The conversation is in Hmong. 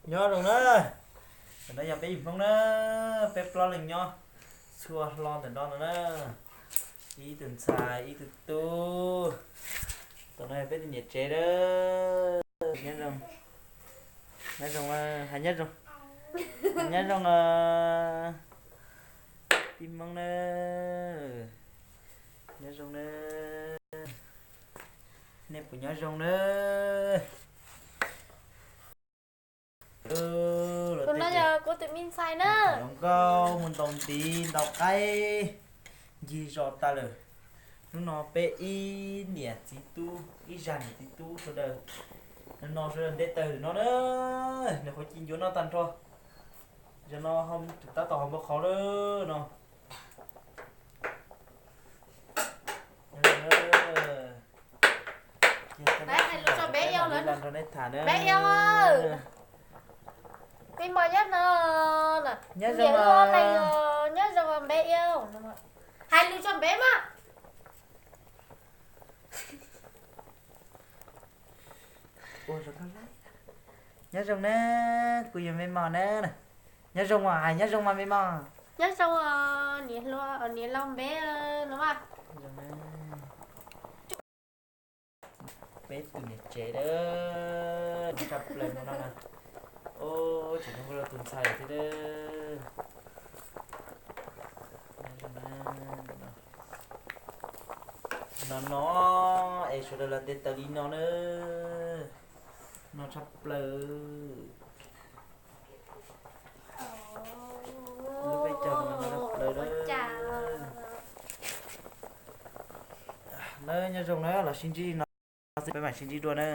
Nyob zoo na, ntawm no yog peb yim Hmoob na, peb plaub leeg nyob txhua hlo ntawm no no na, ib tug ntxhais ib tug tub. Tus no yog peb tus niam tsev na. Nyob zoo, nyob zoo, hais nyob zoo, nyob zoo tib Hmoob na, nyob zoo na, nej puas nyob zoo na? Tus no yog kuv tus me ntxhais na. Hluas nkauj muaj ntau ntiv ntau qaib ncig zos tas lawm. Hnub no peb ib niam txiv tub ib zag niam txiv tub sawv daws, no sawv daws nte taws no na, nws qhuav ci ncuav noj tag nrho. Zaum no tab tom haus npau qhauv lawm no. Hais lus tso peb Iau lawm. Peb Iau, me mos nyob no, nyob zoo leej os, nyob zoo peb Iau. Hais lus tso peb mas. Nyob zoo na, kuv yog me mos na. Nyob zoo os, hais nyob zoo mas me mos. Nyob zoo os niam hluas, niam laus npeb no mas. Peb tus niam tsev a, tshaj plaws no na. Tseem nyob ua tus ntxhais thiab. No no es sawv daws los nte taws li no na, no tshaj plaws. Lub peb caug no no tshaj plaws na. Na nyob zoo na, los sib ntsib no xwb peb mam sib ntsib dua na.